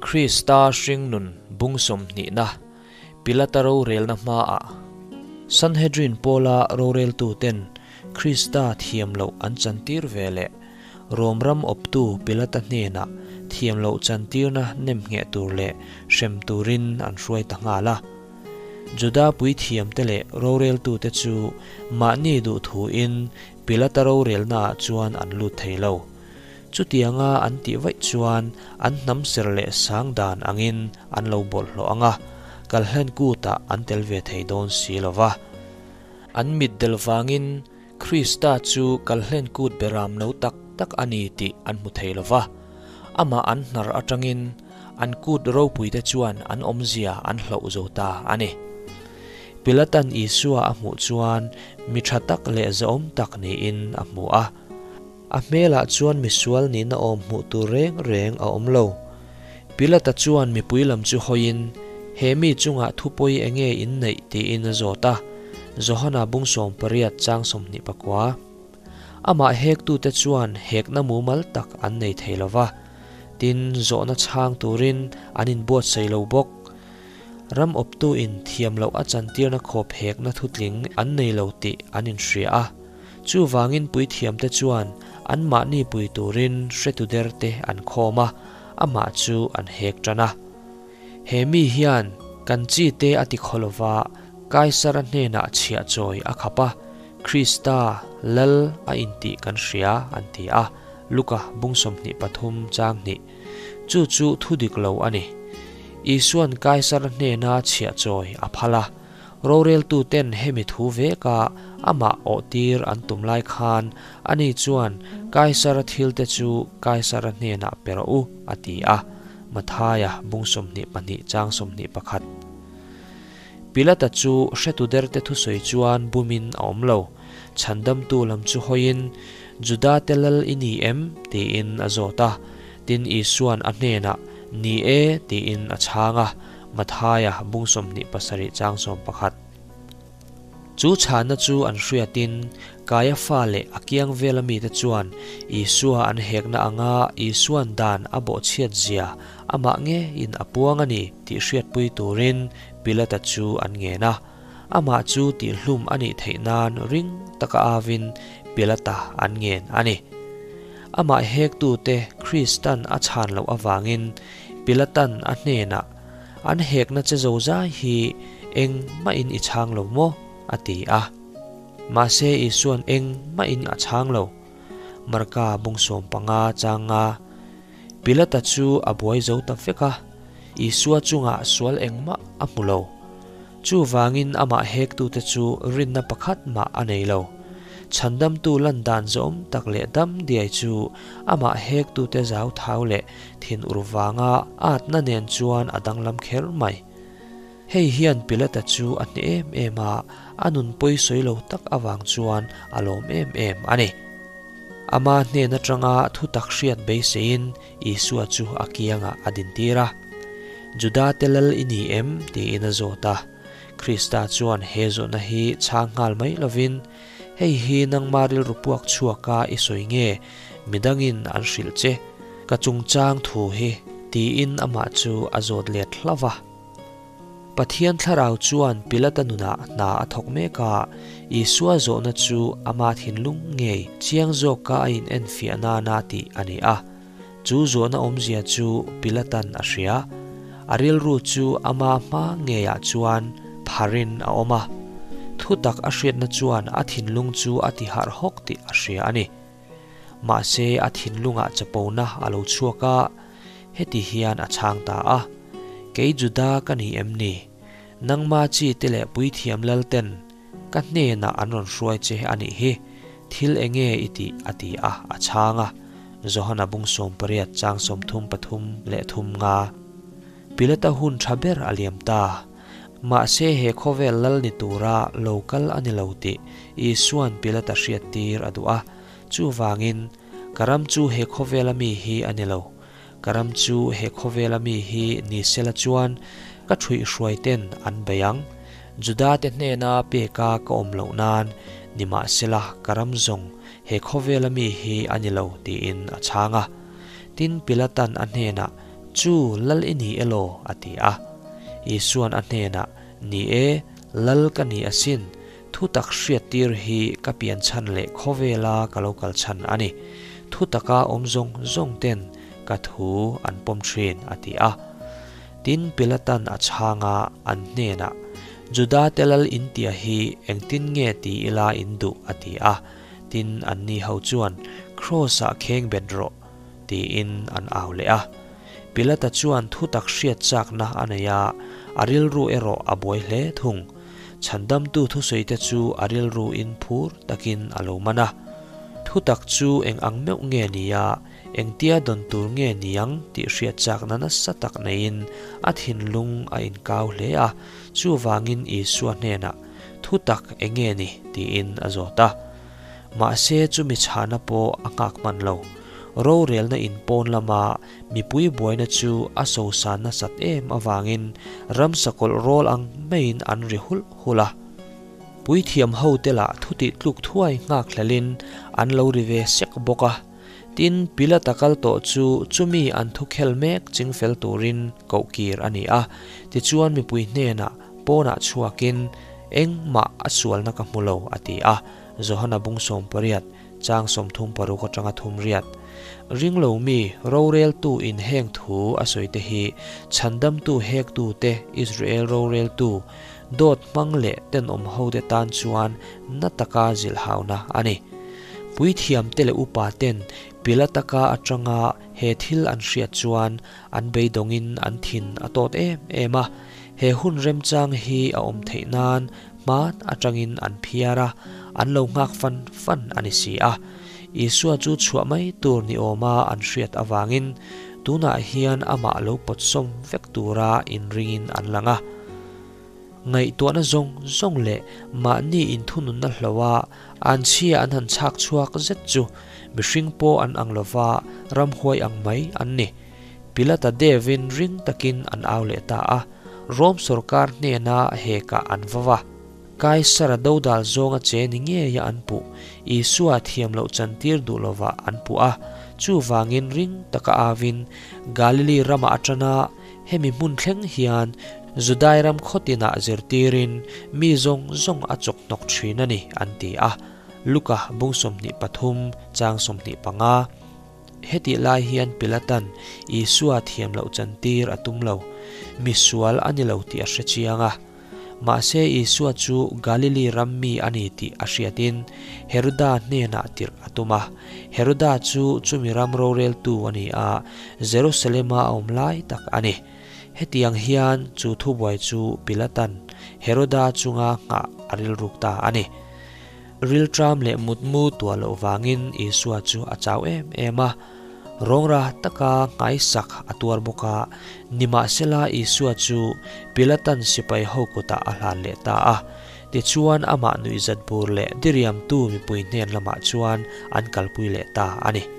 Krista hringnun bung sawmhnihna Pilata rorelna hmaah Sanhedrin pawla roreltuten Krista thiam loh an chantir ve leh Rom ram awptu Pilata hnenah thiam loh chantirna nem ngheh tur leh hrem turin an hruai ta nghal a. Juda puithiamte leh roreltute chu mahni duhthuin Pilata rorelnaah chuan an lut thei lo. Chutianga an tih vaih chuan an hnam ser leh sang dan angin an lo bawlhhlawh ang a, kalhlen kutah an tel ve thei dawn si lo va. An mitdel vangin Krista chu kalhlen kut beram no tak tak a ni tih an hmu thei lo va, amah an hnar atangin an kut ropuite chuan an awmzia an hloh zo ta a ni. Pilatan Isua a hmuh chuan mi tha tak leh zahawm tak niin a hmu a. A hmelah chuan misual nihna awm hmuh tur reng reng a awm lo. Pilata chuan mipui lam chu hawiin, He mi chungah thupawi enge in neih? tiin a zawt a. Johana bung 80 chang 29. Amah hektute chuan hekna mumal tak an nei thei lo va, tin, zawhna chhang turin an inbuatsaih lo bawk. Ram awptuin thiam loh a chantirna khawp hekna thutling an nei lo tih an inhria a. Chuvangin puithiamte chuan anmahni pui turin hretu derte an khawm a, amah chu an hek tan a. He mi hian kan chite a ti khaw lova, Kaisara hnenah chhiah chawi a khap a, Krista, Lal a intih kan hria, an ti a, Luka bung 23 chang hnih. Chu chu thu dik lo a ni. Isuan Kaisara hnena chhiah chawi a phal a. Roreltuten hemi thu veka amah awhtir an tum lai khan ani chuan Kaisara thilte chu Kaisara hnenah pe rawh u, a ti a, Mathaia bung 22 chang 21. Pilata chu hretu derte thusawi chuan bumin a awm lo. Chhandamtu lam chu hawiin, Judate lal i ni em? tiin a zawt a. Tin Isuan a hnenah, Ni e, tiin a chhang a. Mathaia bung 27 chang 11. Chu chhana chu an hriatin Kaiafa leh a kiang vela mite chuan Isua an hekna anga Isuan dan a bawhchhiat zia amah ngeiin a puang a ni tih hriatpui turin Pilata chu an ngen a. Amah chu tihhlum a nih theih nan ring taka avin Pilata an ngen a ni. Amah hektute Kristan a chhan loh avangin Pilatan a hnenah, An hekna che zozai hi eng mahin i chhang lo maw? a ti a. Mahse Isuan eng mahin a chhang lo. Marka bung 15 chang nga. Pilata chu a buai zo ta vek a, Isua chungah sual engmah a hmu lo. Chuvangin amah hektute chu rinna pakhat mah a nei lo. Chhandamtu lan dan zawm tak leh dam diai chu amah hektute zau thau leh thin ur vanga atna nen chuan a danglam kher mai. Hei hian Pilata chu a hne em em a, a nun pawi sawi lo tak avang chuan a lawm em em a ni. Ama hnen atanga thutak hriat beiseiin Isua chu a kiangah a dintir a. Judate lal i ni em? tiin a zawt a. Krista chuan he zawhna hi chhang nghal mai lovin, Hei hi nangma rilru puak chhuaka i sawi nge midangin an hrilh che? Ka chungchang thu hi, tiin amah chu a zawt let hlauh va. Pathian thlarau chuan Pilata nunah hna a thawk mek a, Isua zawhna chu ama thinlung ngei chiang zawka a inenfiah nana tih a ni a. Chu zawhna awmzia chu Pilatan a hria. A rilru chu ama hma ngeiah chuan pharin a awm a. Thutak a hriatna chuan a thinlung chu a tiharh hawk tih a hria a ni. Mahse a thinlungah chapona a lo chhuak a, heti hian a chhang ta a, Kei Juda ka ni em ni? Nangma chi te leh puithiam lal ten ka hnenah an rawn hruai che a nih hi, thil enge i tih? a ti a, a chhang a. Johana bung 80 chang 33 leh thum nga. Pilata hun tha ber a liam ta. Mahse he khawvel lal ni tura lo kal a ni lo tih Isuan Pilata hriattir a duh a, chuvangin, Ka ram chu he khawvela mi hi a ni lo. Ka ram chu he khawvela mi hi ni sela chuan ka thuihhruai ten an bei ang. Judate hnena peka ka awm loh nan nimahsela ka ram zawng he khawvela mi hi a ni lo, tiin a chhang a. Tin, Pilatan a hnenah. Chu lal i ni elaw? a ti a. Isua'n a hnenah, Ni e, lal ka ni asin, thutak hriattir hi ka pian chhan leh khawvela ka lo kal chhan a ni. Thutaka awm zawng zawng ten ka thu an pawm thin, a ti a. Tin, Pilatan a chhang a, an hnenah, Judate lal intia hi engtin nge ti ila in duh? a ti a. Tin, anni ho chuan, Kraws-ah kheng bet rawh, tiin an au leh a. Pilata chuan thutak hriat chakna a nei a, a rilru erawh a buai hle thung. Chhandamtu thusawite chu a rilruin phur takin a lo man a. Thutak chu eng ang meuh nge nia, engtia dawn tur nge niang tih hriat chakna nasa tak neiin a thinlung a inkau hle a, chuvangin Isua hnenah, Thutak eng nge ni? tiin a zawt a. Mahse chumi chhana pawh a nghak hman lo. Rorelna in pawn lama mipui buaina chu a sosan nasat em avangin ramsa kawlh rawl ang maiin an ri hulh hulh a. Puithiam hote lah thutih tluk thuai nghak hlelin an lo ri ve sek bawk a. Tin, Pilata kal tawh chu chumi an thu khel mek chingfel turin kohkir a ni a. Tichuan mipui hnenah pawnah chhuakin, Engmah a sualna ka hmu lo, a ti a. Johana bung 80, chang 36 atanga thumriat. Ringlo mi, roreltu in heng thu a sawi te hi chhandamtu hektu te Israel roreltu, dawt hmang leh tenawm ho te tan chuan na taka zilhhauna a ni. Puithiam te leh upa ten Pilataka atanga he thil an hriat chuan an beidawngin an thin a tawt em em a, he hun remchang hi a awm theih nan Hman atangin an phiar a, an lo nghak fan fan a ni si a. Isua chu chhuah mai tur ni awma an hriat avangin tunah hian amah lo pawtsawm vek tura inringin an lang a. Ngaihtuahna zawng zawng leh mahni inthununna hloha an chhia an han chhak chhuak zet chu mihring pawh an ang lova ramhuai ang mai an ni. Pilata devin ring takin an au leh ta a. Rom sorkar hnena hekah an va va. Kaisara dodal zawnga che ni ngeia an puh, Isua thiam loh chantir duh lovah an puh a. Chuvangin ring taka avin Galili ramah atana hemi hmun thleng hian Judai ram khawtinah zirtirin mi zawng zawng a chawk hnawk thin a ni, an ti a. Luka bung 23 chang 25. Hetih lai hian Pilatan Isua thiam loh chantir a tum lo. Mi sual a ni lo tih a hre chiang a. Mahse Isua chu Galili ram mi a ni tih a hriatin Heroda hnenah tirh a tum a. Heroda chu chumi ram roreltu a ni a, Jerusalema a awm lai tak a ni. Hetiang hian chu thubuai chu Pilatan Heroda chunga nghah a rilruk ta a ni. Rilṭam leh mutmu tuah loh vangin Isua chu a chau em em a, rawngra taka nghaisak a tuar bawk a, nimahsela Isua chu Pilatan sipai ho kutah a hlan leh ta a. Tichuan amah nuihzat bur leh diriamtu mipui hnen lamah chuan an kalpui leh ta a ni.